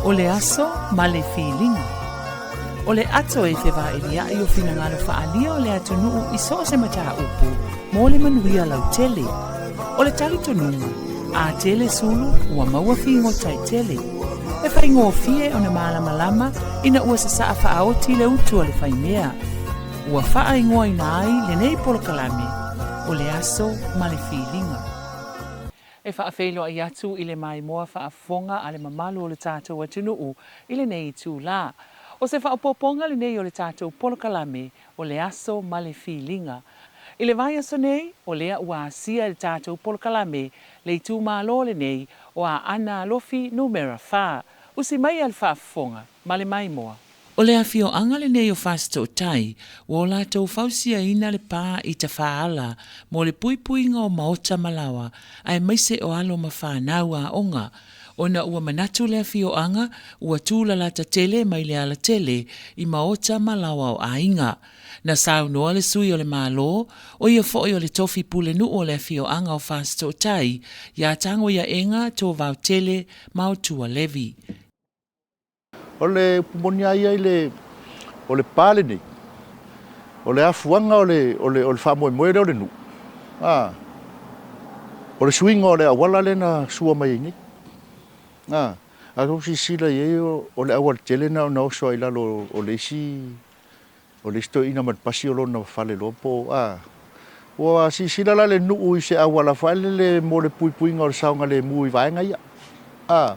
O le aso ma le filiga. O le ato e fevaeliaʻi o finagalo faaalia o le atunuu i so o se mataupu mo le manuia lautele. O le talitonuga, a tele sulu ua maua figota e tele. E faigofie ona malamalama ina ua sasaa faaoti le utu a le faimea. Ua faaigoaina ai lenei polokalame o le aso ma le filiga. E faafeiloai atu i le maimoa faafofoga a le mamalu o le tatou atunuu i lenei itulā. O se faaopoopoga lenei o le tatou polokalame o le aso ma le filiga. I le vaiaso nei, o lea ua asia e le tatou polokalame le itumalo lenei o Aana Alofi Numera 4. Usi maia le faafofoga ma le maimoa. O le afioaga lenei o Fasitootai ua o latou fausiaina le pa i Tafaala mo le puipuiga o maota ma laoa aemaise o alo ma fanau aoga ona ua manatu le afioaga ua tulalata tele mai le alatele i maota ma laoa o aiga. Na saunoa le sui o le Malo, o ia foi o le tofi pulenuu o le afioaga o Fasitootai, ia Tagoiaega Tovaotele Maotua Levy. O le upu moni lava ia i le, o le pa lenei, o le afuaga o le, o le, o le faamoemoe lea o le nuu, a, o le suiga o le auala lea na sua mai ai nei. A, a outou silasila i ai o le aualatele na ona oso lava i lalo o le isi, o le isi toeaina ma le pasi o lona fale loa po o, a. Ua silasila la le nuu i se auala foi lele mo le puipuiga o le saogalemu i vaega ia. A,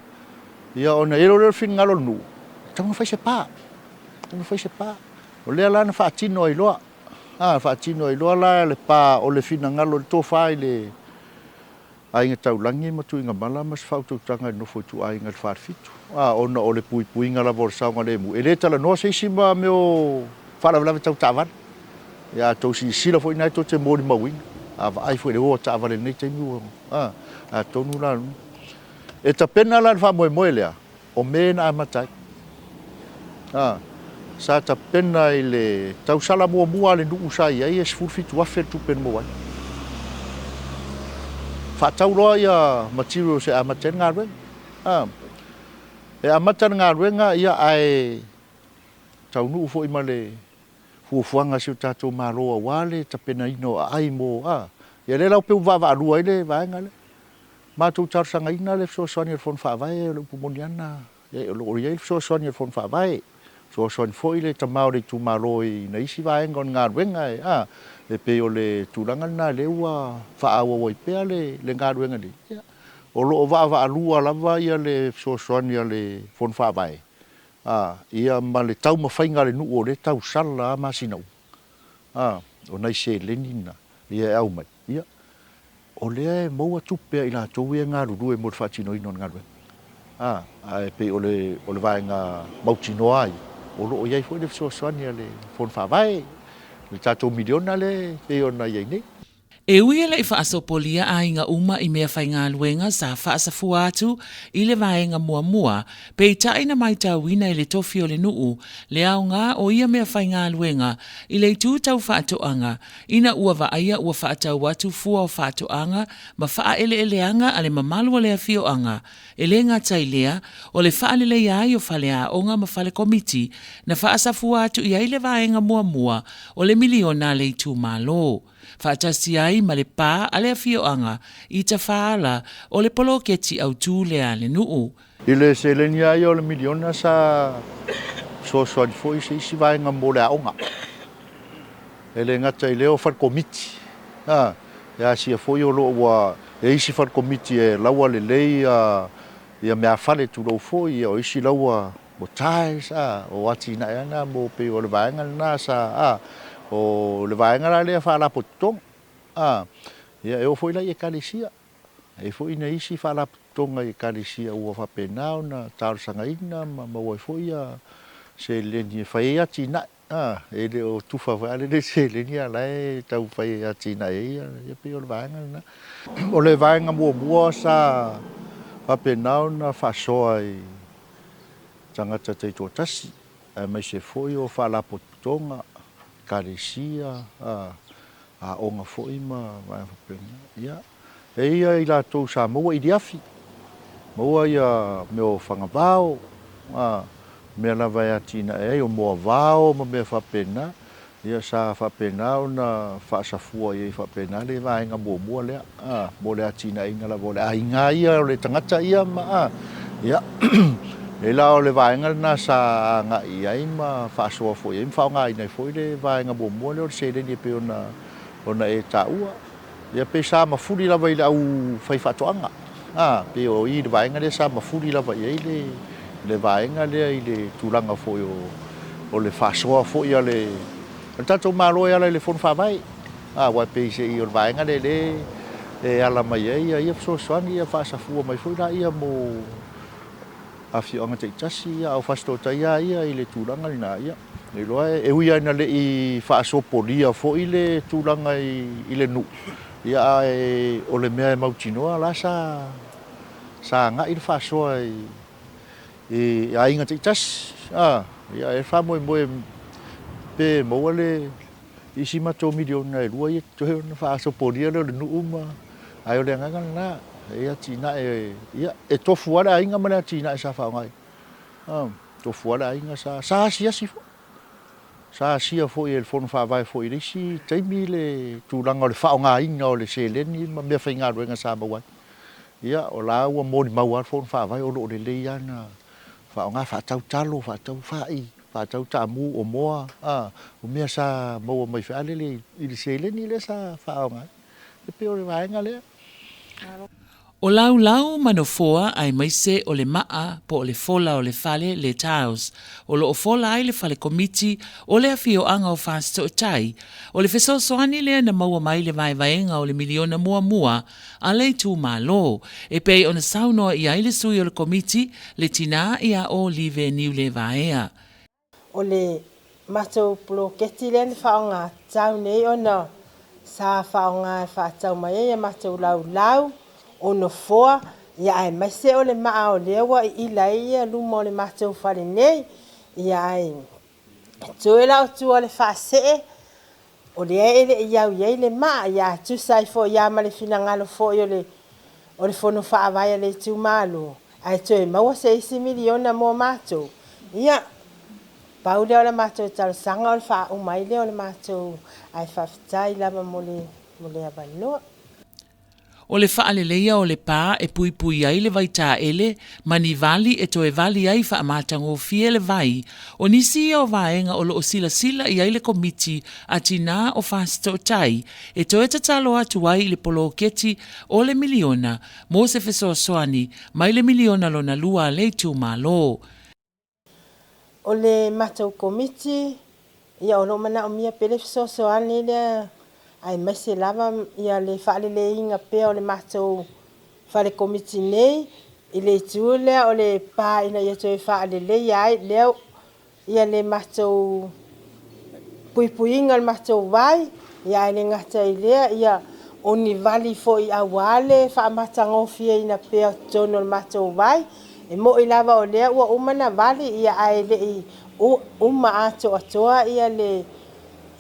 ia ona i ai loa lea o le finagalo o le nuu, e tatau ona fai se pa, e tatau ona fai se pa. O lea la na faatino ai loa, a, faatino ai loa la le pa o le finagalo, le tofa i le Aiga Taulagi ma Tuigamala ma se faautautaga i le nofo ituaiga i le Falefitu. A, ona o le puipuiga lava o le saogalemu, e le talanoa se isi ma mea o faalavelave tau taavale. Ia a tou silasila foi na e tou te molimauina, a vaai foi i le o a taavale i lenei taimi ua, a, atonu la, e tapena la le faamoemoe lea, o Me na amata ai. A, sa tapena i le tausala muamua a le nuu sa i ai e 17,000 le tupe na maua ai. Faatau loa ia materials e amata ai le galuega. A, e amata le galuega ia ae taunuu foi ma le fuafuaga a si o tatou Malo aua le tapenaina o aai mo, a, ia lea la ua pei ua vaavaalua ai le vaega lea. Matou talosagaina le fesoasoani a le Fono Faavae, o le upu moni lava lena, o lo o i ai le fesoasoani a le Fono Faavae, fesoasoani foi le tama o le itumalo i nai isi vaega o le galuega e, a, e pei o le tulaga lena lea ua faaauau ai pea le galuega nei. Ia, o lo o vaavaalua lava le fesoasoani a le Fono Faavae, a, ia ma le taumafaiga a le nuu o lea e tausala lava masina uma, a, o nai seleni na, ia e aumai, ia, O lea e maua tupe a i latou ia e galulue mo le faatinoina o le galuega. A, ae pei o le, o le vaega mautinoa ai, o lo o i ai foi le fesoasoani a le Fono Faavae, le tatou miliona lea e pei ona i ai nei. E ui e le i faasopolia aiga uma i meafaigaluega sa faasafua atu i le vaega muamua, peitai na matauina e le tofi o le nuu le aoga o ia meafaigaluega i le itu tau faatoaga Ina ua vaaia ua faatau atu fua o faatoaga ma faaeleeleaga a le mamalu o le afioaga, e le gata i lea, o le faaleleia ai o faleaoga ma fale komiti na faasafua atu i ai le vaega muamua o le miliona a le itumalo, faatasi ai ma le pa a le afioaga i Tafaala o le poloketi autu lea a le nuu. I le seleni lava ia o le miliona sa fesoasoani foi se isi vaega mo le aoga. E le gata i lea o fale komiti, a, e asia foi o lo o ua i ai isi fale komiti e laua lelei ia meafale tulou foi, ia o isi laua ua tiles, a, o atinae lava na mo pei o le vaega lena sa, a, o le vaega la lea faalapotopotoga, a, ia e oo foi la i Ekalesia. E i ai foi nai isi faalapotopotoga i Ekalesia ua faapena ona talosagaina ma maua ai foi seleni e fai ai atinae. E le o tufa foi lava le seleni a o la e taumafai e atinae ai, ia pei o le vaega lena. O le vaega muamua sa faapena ona faasoa i tagata taitoatasi aemaise foi o faalapotopotoga, Ekalesia, aoga foi ma vaega faapena. Ia, e i ai i latou sa maua iliafi, maua ia mea o fagavao, a, mea lava e atinae ai, o moavao ma mea faapena, ia sa faapena ona faasafua i ai faapena le vaega muamua lea, a, mo le atinaeina lava o le aiga ia, o le tagata ia ma, a, ia, e la o le vaega lena sa agai i ai ma faasoa foi i ai ma faaaogaina ai foi le vaega muamua lea o le seleni e pei ona ona e taua. Ia pei sa mafuli lava i le au faifaatoaga, a, pei o i le vaega lea sa mafuli lava i ai le le vaega lea i le tulaga foi o o le faasoa foi a le a le tatou Malo e ala i le Fono Faavae, a, aua e pei se i o le vaega lea lea e ala mai ai ia ia fesoasoani ia faasafua mai foi laia mo afioaga taitasi, ia a o Fasitoouta lava ia i le tulaga lena, ia, iloa e ui lava ina le i faasopolia foi le tulaga i le nuu, ia ae o le mea e mautinoa la sa sa agai le faasoa i aiga taitasi, a, ia e faamoemoe pe maua le isi matou miliona e lua ia totoe ona faasopolia lea o le nuu ma, ae o le agaga lena, e atinae, ia, e tofu lava le aiga ma le atinae sa faaaogaina. A, tofu lava le aiga sa, sa asiasi foi. Sa asia foi e le Fono Faavae foi i le isi taimi le tulaga o le faaaogaina o le seleni ma meafaigaluega sa maua ai. Ia, o la ua molimau lava le Fono Faavae o lo o lelei lava ona faaaoga, faatau talo, faatau fai, faatau taamu, o moa, a, o mea sa maua mai foi lele i le seleni lea sa faaaoga ai. E pei o le vaega lea. O laulau ma nofoa aemaise o le maa po o le fola o le fale, le tiles, o lo o fola ai le fale komiti o le afioaga o Fasitooutai. O le fesoasoani lea na maua mai le vaevaega o le miliona muamua a le itumalo, e pei ona saunoa i ai le sui o le komiti, le tinā ia Olive Niulevaea. O le matou poloketi lea na faaaoga tatau nei ona sa faaaoga e faatau mai ai a matou laulau, o nofoa, ia aemaise o le maa o lea ua iila ai ia luma o le matou fale nei. Ia ae toe la o tua o le faasee, o lea e le i au i ai le maa, ia a tusa ai foi lava ma le finagalo foi o le o le Fono Faavae a le itumalo, ae toe maua se isi miliona mo matou, ia, pau lea o le matou talosaga o le faauma ai lea o le matou, ae faafetai lava mo le mo le avanoa. O le faaleleia o le pa e puipui ai le vaitaele ma ni vali e toe vali ai faamatagofie le vai, o nisi ia o vaega o lo o silasila i ai le Komiti a Tinā o Fasitooutai e toe tatalo atu ai i le poloketi o le miliona mo se fesoasoani mai le miliona lona lua a le itumalo. O le matou komiti, ia o lo o manaomia pea le fesoasoani lea aemaise lava ia le faaleleiina pea o le matou fale komiti nei i le itu lea o le pa ina ia toe faaleleia ai lea ia le matou puipuiga o le matou vai, ia ae le gata i lea ia o ni vali foi aua le faamatagofieina pea o totonu o le matou vai. E moi lava o lea ua uma ona vali ia ae le i uma atoatoa ia le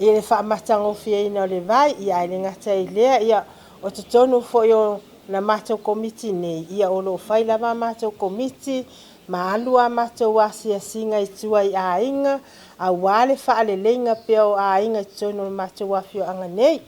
ia le faamatagofieina o le vai, ia ae le gata i lea ia o totonu foi o la matou komiti nei, ia o lo o fai lava a matou komiti ma alu a matou asiasiga i tua i aiga aua le faaleleiga pea o aiga i totonu o le matou afioaga nei.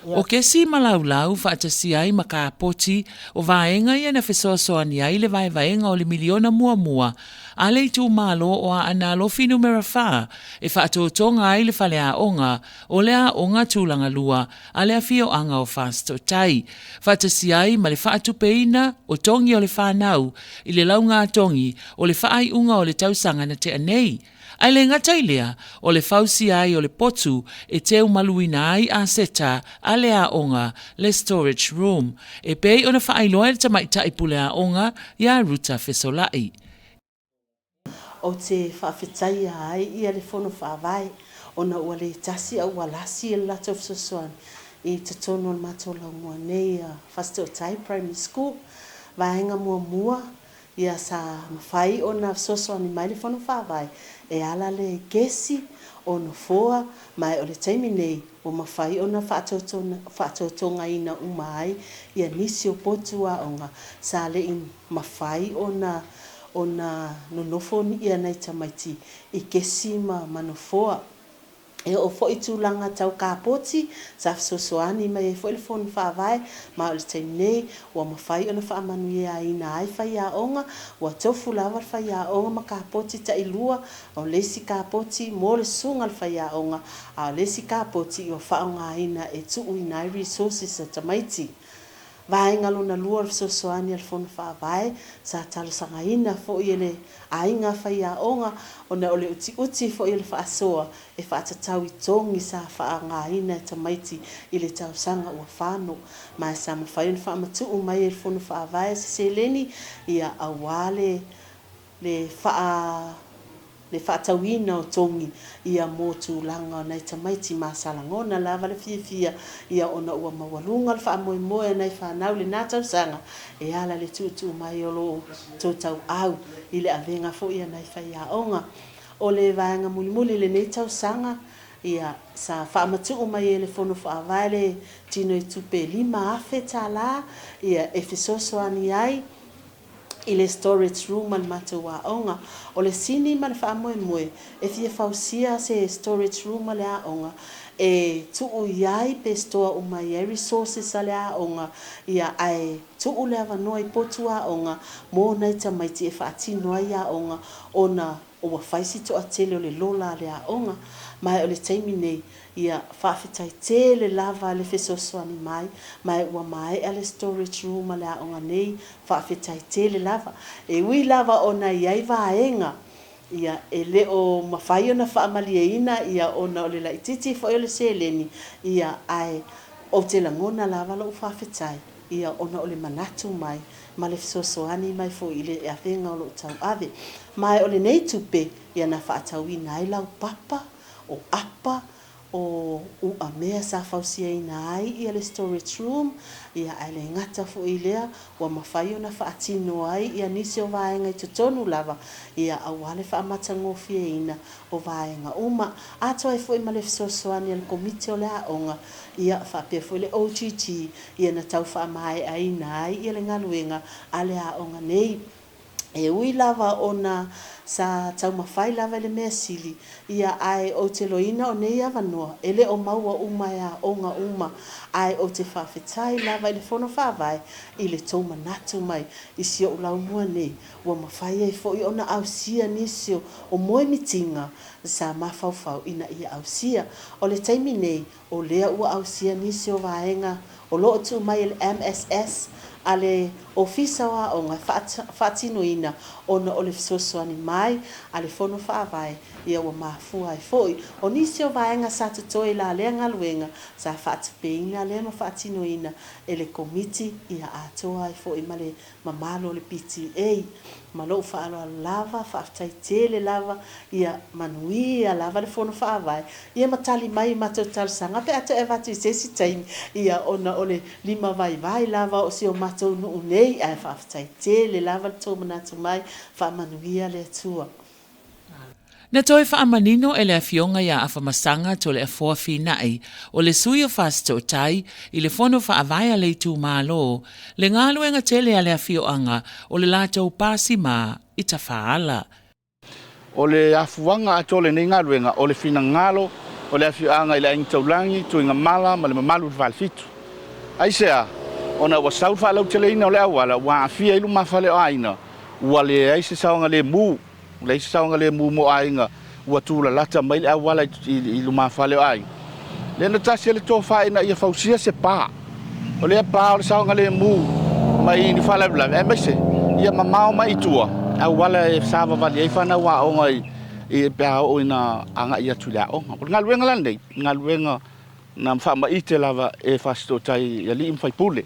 O kesi ma laulau faatasi ai ma kapoti o vaega ia na fesoasoani ai le vaevaega o le miliona muamua a le itumalo o Aana Alofi Numera 4 e faatotoga ai le faleaoga o le Aoga Tulaga Lua a le afioaga o Fasitooutai, faatasi ai ma le faatupeina o togi o le fanau i le laugatogi o le faaiuga o le tausaga na tea nei. Ae le gata i lea, o le fausia ai o le potu e teumaluina ai aseta a le aoga, le storage room, e pei ona faailoa e le tamaitai pule aoga iā Ruta Fesola'i. Ou te faafetaia ai ia le Fono Faavae ona ua le tasi a ua lasi le latou fesoasoani i totonu o le matou laumua nei a Fasitooutai Primary School. Vaega muamua, ia sa mafai ona fesoasoani mai le Fono Faavae e ala le kesi o nofoa ma o le taimi nei ua mafai ona faatotogaina uma ai ia nisi o potu aoga sa le i mafai ona ona nonofo ia nai tamaiti i kesi ma nofoa. E oo foi i tulaga tau kapoti, sa fesoasoani mai ai foi le Fono Faavae, ma o le taimi nei ua mafai ona faamanuiaina ai faiaoga, ua tofu lava le faiaoga ma kapoti tailua, o le isi kapoti mo le susuga i le faiaoga, a o le isi kapoti ua faaaogaina e tuuina ai resources a tamaiti. Vaega lona lua o le fesoasoani a le Fono Faavae, sa talosagaina foi e le aiga faiaoga ona o le utiuti foi o le faasoa e faatatau i togi sa faaaogaina e tamaiti i le tausaga ua fano, ma sa mafai ona faamatuu mai e le Fono Faavae se seleni ia aua le le faa le faatauina o togi ia mo tulaga o nai tamaiti ma sa lagona lava le fiafia ia ona ua maualuga le faamoemoe a nai fanau lena tausaga e ala i le tuutuu mai o lo outou tauau i le avega foi a nai faiaoga. O le vaega mulimuli i lenei tausaga ia sa faamatuu mai e le Fono Faavae le tino i tupe $5,000 ia e fesoasoani ai i le storage room a le matou aoga. O le sini ma le faamoemoe e fia fausia se storage room a le aoga e tuu i ai pe store uma i ai resources a le aoga ia ae tuu le avanoa i potu aoga mo nai tamaiti e faatino ai aoga ona ua fai si toatele o le lola a le aoga. Ma o le taimi nei ia faafetai tele lava le fesoasoani mai, ma ua maea le storage room a le aoga nei, faafetai tele lava. E ui lava ona i ai vaega ia e le o mafai ona faamalieina ia ona o le laitiiti foi o le seleni ia ae ou te lagona lava lou faafetai ia ona o le manatu mai ma le fesoasoani mai foi i le avega o loo tauave. Ma o lenei tupe ia na faatauina ai laupapa o apa o uamea sa fausiaina ai ia le storage room ia ae le gata foi lea ua mafai ona faatino ai ia nisi o vaega i totonu lava ia aua le faamatagofieina o vaega uma, atoa ai foi ma le fesoasoani a le Komiti o le Aoga ia faapea foi le OGG ia na tau faamaeaina ai ia le galuega a le aoga nei. E ui lava ona sa taumafai lava i le mea sili ia ae ou te loina o nei avanoa e le o maua uma e aoga uma, ae ou te faafetai lava i le Fono Faavae i le tou manatu mai i si ou laumua nei ua mafai ai foi ona ausia nisi o moemitiga sa mafaufau ina ia ausia. O le taimi nei o lea ua ausia nisi o vaega o loo tuu mai e le MSS a le Ofisa o Aoga faatinoina ona o le fesoasoani mai a le Fono Faavae ia ua mafua ai foi o nisi o vaega sa totoe i la lea galuega sa faatupeina lea ma faatinoina e le Komiti ia atoa ai foi ma le mamalu o le PTA. Ma lou faaaloalo lava, faafetai tele lava, ia manuia lava le Fono Faavae, ia ma tali mai i matou talosaga pe a toe avatu i se isi taimi, ia ona o le lima vaivai lava o si o matou nuu nei, ae faafetai tele lava le tou manatu mai, faamanuia le Atua. Na toe faamanino e le Afioga ia Afamasaga Toleafoa Finai, o le sui o Fasitootai i le Fono Faavae a le itumalo, le galuega tele a le afioaga o le latou pasima i Tafaala. O le afuaga atoa o lenei galuega, o le finagalo o le afioaga i le Aiga Taulagi, Tuigamala ma le mamalu i le Falefitu. Aisea? Ona ua sau le faalauteleina o le auala ua aafia ai lumafale o aiga, ua leai se saogalemu. Ua leai se saogalemu mo aiga ua tulalata mai le auala i lumafale o aiga. Lea na tasi ai le tofa ina ia fausia se pa. O lea pa o le saogalemu mai ni faalavelave, aemaise ia mamao mai i tua auala e savavali ai fanau aoga i pe a oo ina agai atu i le aoga. O le galuega la lenei, galuega na faamaite lava e Fasitootai i alii ma faipule.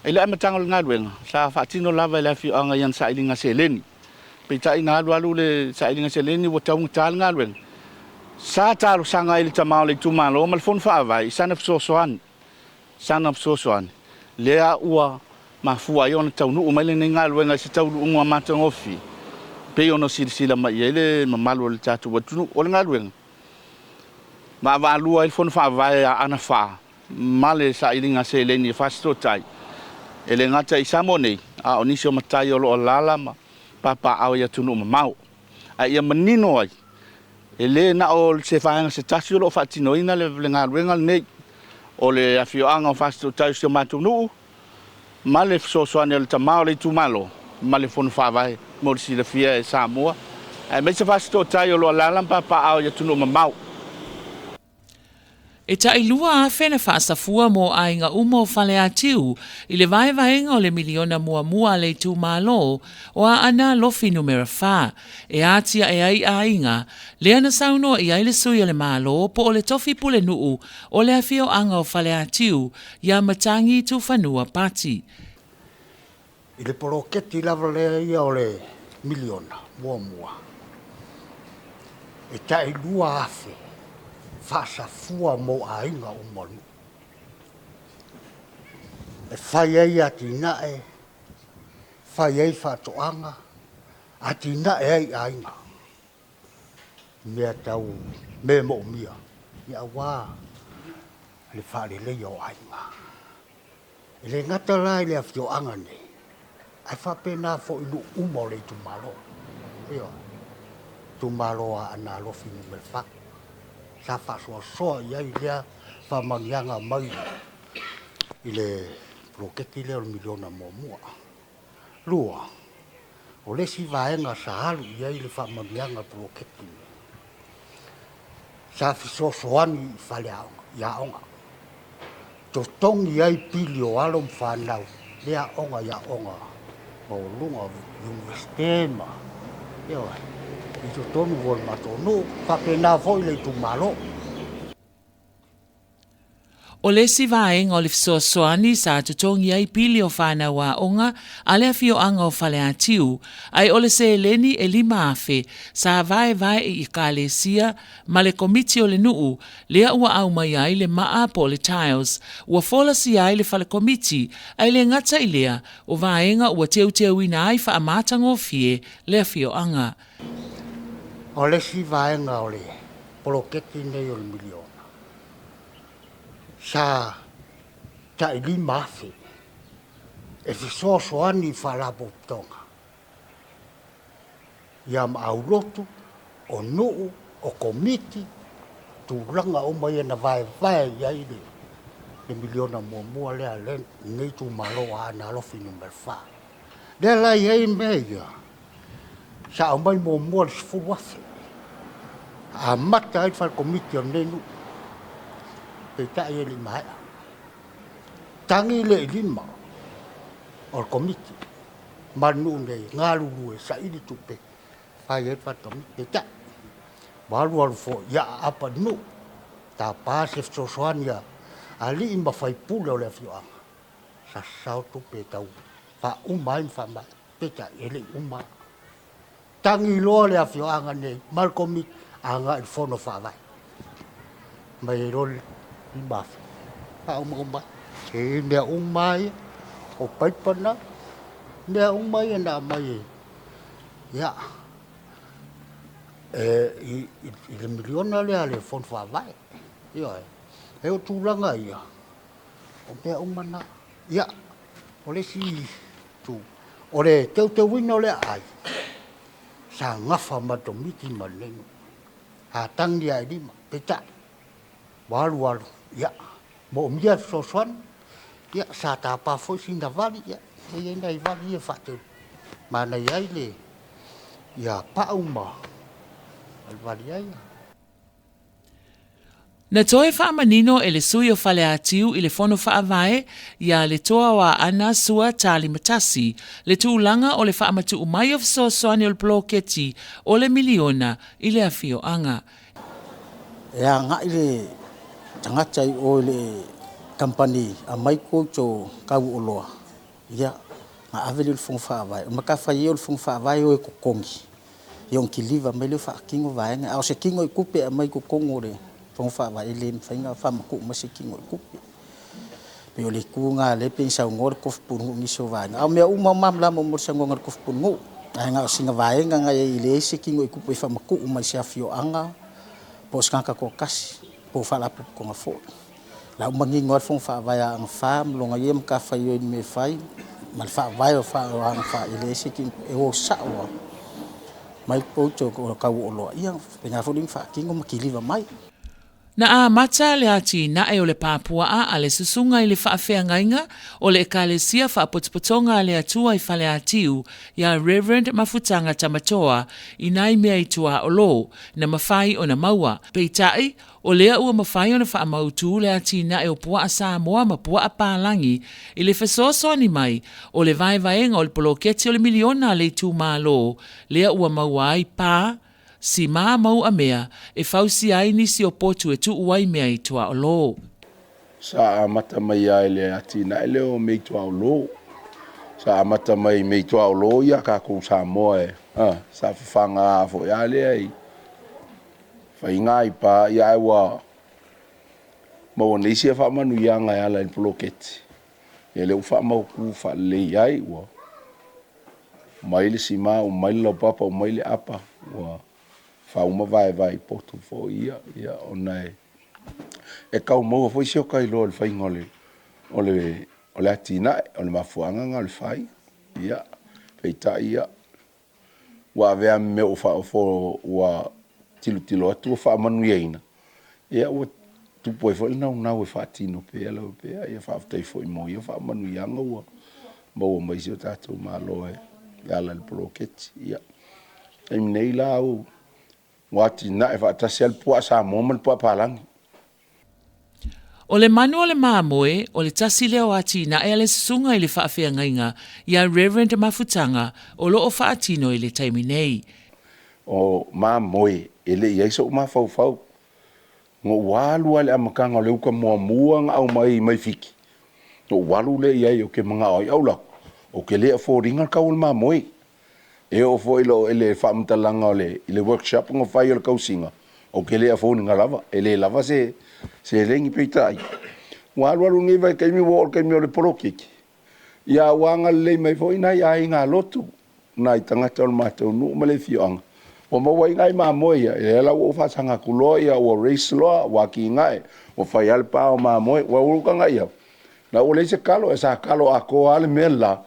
I le amataga o le galuega, sa faatino lava e le afioaga i ana sailiga seleni. Peitai na alualu le sailiga seleni ua taugata le galuega. Sa talosaga ai le tama o le itumalo ma le Fono Faavae i sana fesoasoani. Sana fesoasoani lea ua mafua ai ona taunuu mai lenei galuega i se taunuuga matagofie, pei ona silasila mai i ai le mamalu o le tatou atunuu. O le galuega, vaavaalua ai le Fono Faavae a Aana 4 ma le sailiga seleni e Fasitootai, e le gata i Samoa nei, a o nisi o matai o lo o alaala ma papaaao i atunuu mamao. Ae ia manino ai, e le na o se vaega se tasi o lo o faatinoina le galuega lenei. O le afioaga o Fasitootai o si o matou nuu, ma le fesoasoani a le tama o le itumalo ma le fono faavae mo le silafia e Samoa, aemaise Fasitootai o lo o alaala ma papaaao i atunuu mamao. E tai 2,000 na faasafua mo aiga uma o Faleatiu i le vaevaega o le miliona muamua a le itumalo o Aana Alofi Numera 4 e atiae ai aiga, lea na saunoa i ai le sui o le Malo po o le tofi pulenuu o le afioaga o Faleatiu ia Matagi Tufanua Pati. I le poloketi lava lea ia o le miliona muamua, e tai 2,000 faasafua mo aiga uma o le nuu. E fai ai atinae, fai ai faatoaga, atinae ai aiga. Mea tau me moomia, ia aua le faaleleia o aiga. E le gata la i le afioaga nei, ae faapena foi nuu uma o le itumalo. Ioe, itumalo a Aana Alofi Numera 4. Sa faasoasoa i ai lea faamanuiaga mai i le poloketi lea o le miliona muamua. Lua, o le isi vaega sa alu i ai le faamanuiaga poloketi, sa fesoasoani i faleaoga, i aoga. Totogi ai pili o alo ma fanau, le aoga i aoga maualuga, Universite ma, ioe, i totonu o le matou nuu, faapena foi le itumalo. O le isi vaega o le fesoasoani sa totogi ai pili o fanau aoga a le afioaga o Faleatiu, ae o le seleni e 5,000 sa vaevae i ekalesia ma le komiti o le nuu, lea ua aumai ai le maa po o le tiles, ua folasia ai le fale komiti, ae le gata i lea, o vaega ua teuteuina ai faamatagofie le afioaga. O le isi vaega o le poloketi nei o le miliona, sa tai 5,000 e fesoasoani i faalapotopotoga ia ma aulotu, o nuu, o komiti, tulaga uma ia na vaevae i ai le miliona muamua lea lenei itumalo a Aana Alofi Numera 4. Lea la i ai mea ia, sa aumai muamua le 10,000, amata ai le fale komiti o lenei nuu, peitai e le i maea. Tagi le i lima o le komiti, ma le nuu nei, galulue, saili tupe, fai ai le fale komiti, peitai. Ua alu foi, ia aapa i le nuu, tapa se fesoasoani a alii ma faipule o le afioaga, sasao tupe tau faauma ai ma faamaea, peitai e le i uma. Tagi loa le afioaga nei, ma le komiti, agai i le fono faavae. Mai ai loa le 5,000, faauma uma ai. E mea uma ia, o paipa na, mea uma ia na aumai e, ia, i le miliona lea le fono faavae. Ioe, e o tulaga ia, o mea uma na. Ia, o le isi tu, o le teuteuina o le aai, sa gafa ma le komiti ma lenei nuu. A tagi a e lima, peitai, ua alu alu, ia, moomia fesoasoani, ia, sa tapa foi sina vali, ia, e i ai nai vali ia faateu, manaia ai le, ia pau ma le vali ai. Na toe faamanino e le sui o Faleatiu i le fono faavae ia le toa o Aana Sua Tali Matasi le tulaga o le faamatuu mai o fesoasoani o le poloketi o le miliona i le afioaga. E agai le tagata i o i le company a mai koito kau oloa, ia, na ave le fono faavae. O matafaioi o le fono faavae o e totogi, ia on kiliva mai le whaakingo vaenga. A o se kingo i kupe a mai totogo le fono faavae e le mawhainga whamatu ma se kingo i kupe. Pe o le kū ngā le pe sau ngō le kofu punu ni so vaenga. A o mea uma mam la mo mo sa ngō le kofu punu. Ai ngā o singa vaenga ngā i le se kingo i kupe whamatu mai se afioanga po skanga ko kasi po whalapu ko ngā fo. La umangi ngō le fono faavae a ngā wha, mlonga ia mka whai o i me whai, ma le faavae o faaaoga faaileese e o sao lava mai poutu o kau oloa, ia faapena foi le faatino ma kiliva mai. Na amata le atinae o le pā puaa a le Susuga i le Faafeagaiga o le Ekalesia Faapotopotoga a le Atua i Faleatiu iā Rev. Mafutaga Tamatoa i nai mea i tuaolo na mafai ona maua. Peitai, o lea ua mafai ona faamautu le atinae o puaa Samoa ma puaa palagi i le fesoasoani mai o le vaevaega o le poloketi o le miliona a le itumalo lea ua maua ai pā simā ma uamea e fausia ai nisi o potu e tuu ai mea i tuaolo. Sa amata mai lava i le atinae lea o mea i tuaolo. Sa amata mai i mea i tuaolo ia tatou Samoa e, a, sa fafaga foi lava lea i faiga i pa, ia ae ua maua nei sia faamanuiaga e ala i le poloketi. Ia lea ua faamautu faalelei ai, ua mai le sima, ua mai le laupapa, ua mai le apa, ua faauma vaevae i potu foi ia, ia ona e e tau maua foi si ota iloa i le faiga o le o le o le atinae, o le mafuaaga lena o le fai. Ia, peitai ia, ua avea ma mea ua faaofo ua tilotilo atu ua faamanuiaina, ia ua tupu ai foi le naunau e faatino pea lava pea. Ia faafetai foi mo ia faamanuiaga ua maua mai si o tatou Malo e ala i le poloketi. Ia, taimi nei la ua atinae faatasi lava le puaa Samoa ma le puaa palagi. O le manu o le mamoe, o le tasi lea o atinae a le Susuga i le Faafeagaiga ia Rev. Mafutaga o lo o faatino i le taimi nei. O mamoe e le i ai so'u mafaufau. Na ou alu lava i le amataga o le uta muamua na aumai mai Fiti, na ou alu lea i ai ou te manao ai au la, ou te le afford ina le tau o le mamoe. E oo foi i le faamatalaga o le i le workshop na fai o le tausiga, ou te le afford ina lava, e le lava se seleni. Peitai, ua alu alu lenei vaitaimi ua oo i le taimi o le poloketi, ia ua agalelei mai foi nai aiga lotu, nai tagata o le matou nuu ma le afioaga, ua maua ai nai mamoe ia, lea la ua ou faasaga atu loa, ia ua raise loa, ua atinae, ua fai lava le pa o mamoe. Ua ou tagai i ai, la ua leai se talo, ae sa talo atoa lava le mea le la,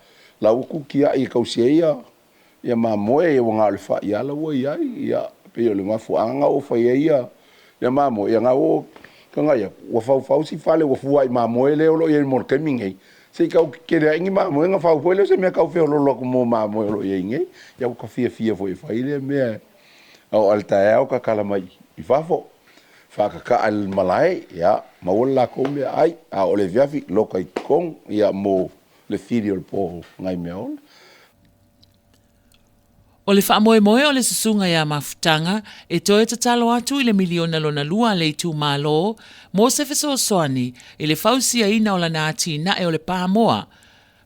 la ua tutiai e tausi ai ia mamoe, ia ua na o le fai lava la ua i ai. Ia, pei o le mafuaaga lena ua fai ai ia mamoe, ia na ua tagai atu, ua faufau si fale ua fua i mamoe lea o lo o i ai mo le taimi nei, se i tau tetele ae ni mamoe ona fau foi lea o se mea tau feoloolo atu mo mamoe o lo o i ai nei. Ia ua ta fiafia foi e fai lea mea, a oo lava i le taeao tatala mai i fafo, faatataa i le malae, ia maua le latou meaai, a oo i le afiafi loka i totonu, ia mo le fili o le po nai meaola. O le faamoemoe o le Susuga ia Mafutaga e toe tatalo atu i le miliona lona lua a le itumalo mo se fesoasoani i le fausiaina o lana atinae o le pamoa,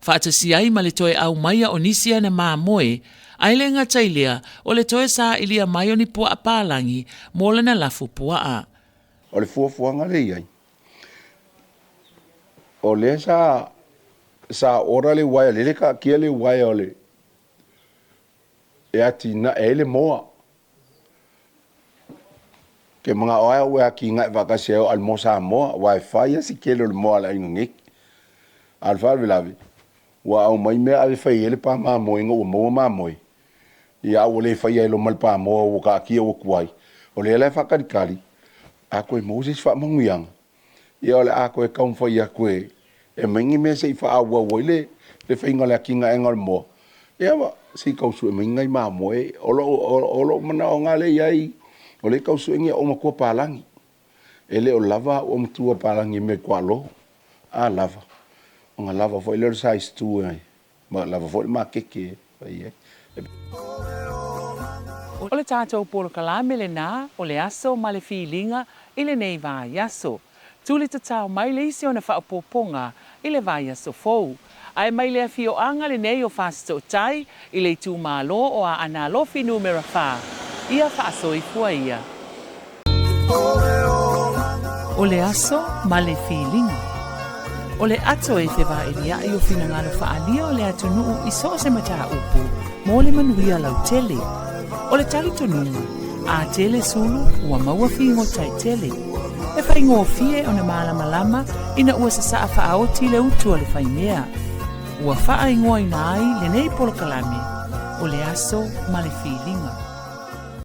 faatasi ai ma le toe aumaia o nisi ana mamoe, ae le gata i lea o le toe sailia mai o ni puaa palagi mo lana lafu puaa. O le fuafuaga lea e i ai, o lea sa sa order le uaea, lele e taatia le uaea o le e atinae ai le moa. Ke manao lava au e atinae faatasi ai o le moa Samoa, aua e fai lava si tele o le moa a le aiga nei. A o le faalavelave, ua aumai mea ave fai ai le pa mamoe ina ua maua mamoe, ia a ua le faia ai loa ma le pa moa ua taatia ua tuai. O lea la e faatalitali, a toe maua se isi faamanuiaga, ia o le a toe taumafai atu e aumai ni mea se i faaauau ai le faiga o le atinaega o le moa, ia ma se i tau sue mai ni nai mamoe. O lou manaoga lava lea e i ai, o lea e tau sue ni aumatua palagi. E le o lava aumatua palagi i mea i tuaalo. A lava, ona lava foi lea o le size 2 e lava foi le makeke e fai ai. O le tatou polokalame lenā o le aso ma le filiga i lenei vaiaso. Tuli tatao mai le isi ona faaopoopoga i le vaiaso fou. Ae mai le afioaga lenei o Fasitootai i le itumalo o Aana Alofi Numera 4, ia faasoifua ia. O le aso ma le filiga. O le ato e fevailia'i o finagalo faaalia o le atunuu i so o se mataupu mo le manuia lautele. O le talitonuga, a tele sulu ua maua figota e tele. E faigofie ona malamalama ina ua sasaa faaoti le utu a le faimea. Ua faaigoaina ai lenei polokalame o le aso ma le filiga.